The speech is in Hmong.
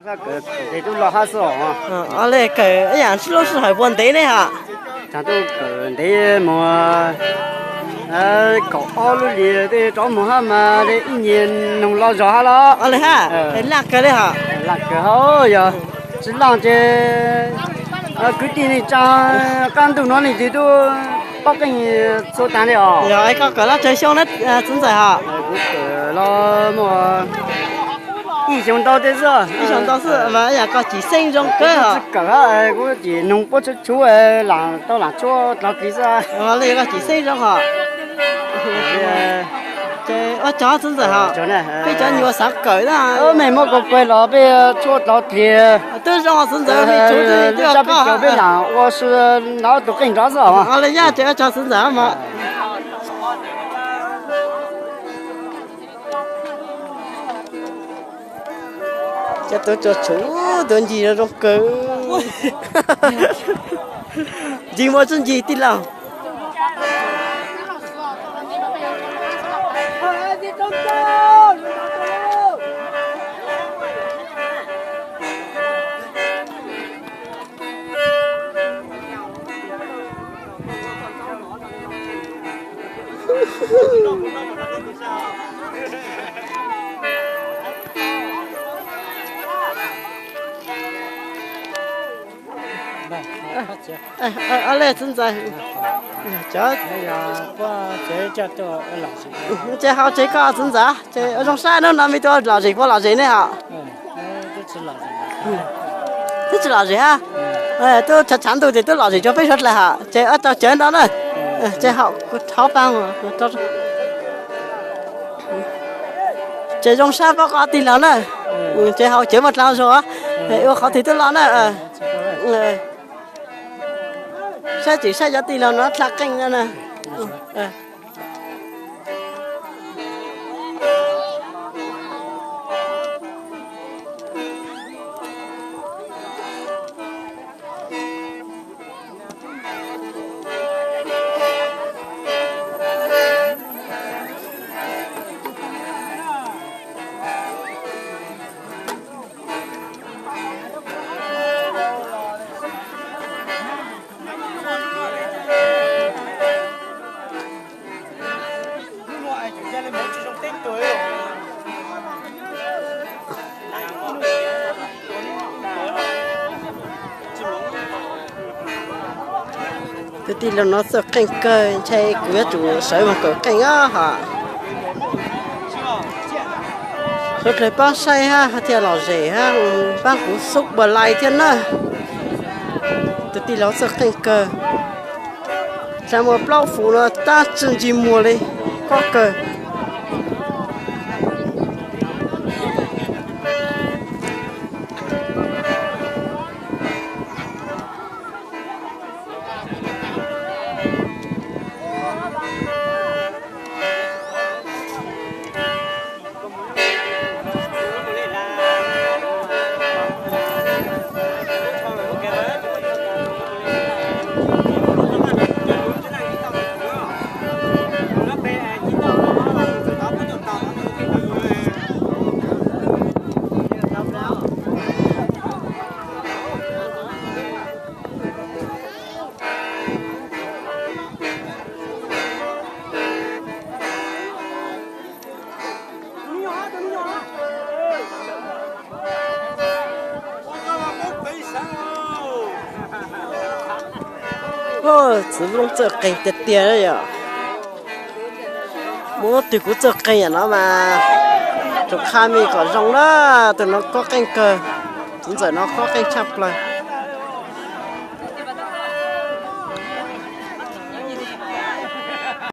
Ntev tub los hab xwb os. Os, le kawm ib yam sib lub sij hawm puas ntev ne hos? Tsav tuaj kawm ntev mus kaum ob lub hlis tej rov mus hab mas ib nyuag noog los zog hab los. Os, le hab, laj kawg le hos. Laj kawg hab, yog tsis laj ces kwv tij neej tsa qab ntuj no leej twg tub pab qeej txhua tag li os. Yog koj kawm los tsawg xyoo na txiv ntxawm hos? Kuv kawm los muaj ib xyoos ntau tej xwb. Ib xyoos ntau xwb mas yog koj cim xeeb zoo kawg hos. Kawm hab kuv cim noog puab tshuab tshuab, lam tau lam tshuab dlov kis xwb. Li koj cim xeeb zoo hos. Ces ua tsaug txiv ntxawm hos, peb cov nyuas xav kawm na. Mej muab kuv kuaj los peb tshuab dlov kis. Twb zoo txiv ntxawm, peb lam ua si nov tus qeej nrov xwb os. Li yog ces ua tsaug txiv ntxawm mog. Cov tuav tsuas tshuv, tuav ncig zoo kawg. Ncig muaj tsuj ncig tij laug. Os, le txiv ntxawm, ces hauv tsev koj txiv ntxawm, ces zoo sab hnub no mej tuaj lom zem puas lom zem ne hos? Twb tsis lom zem hab. Twb tshav tshav ntuj ces twb lom zem rua peb suav dlawg hos, ces ua tsaug cawv ntau na. Ces haum kuv thov pab. Ces zoo sab paub koj tij laug na. Ces haum cawv muaj dlaa zoo, ua qhov twg twb los na. Saib tseem saib cov tij laug no dlha qeej no na. Tus tij laug no txawj qeej kawg, ntshe kuv yuav tsum sawv moog kawm qeej os hos. Suav dlawg paab saib hab thiaj lom zem hab paab kuv xub pua lais thiab na. Tus tij laug txawj qeej kawg, dlha muag plaub fuv no tab tsi ntsig muag li, kob kawg. Txiv Vlooj txawj qeeg tiag tiag yom. Muaj twg kuj txawj qeeg yam no mas, tsuas qha mej kom zoo na. Tus no kob qeej kawg, txiv ntxawm no kob qeej tshaj plaws.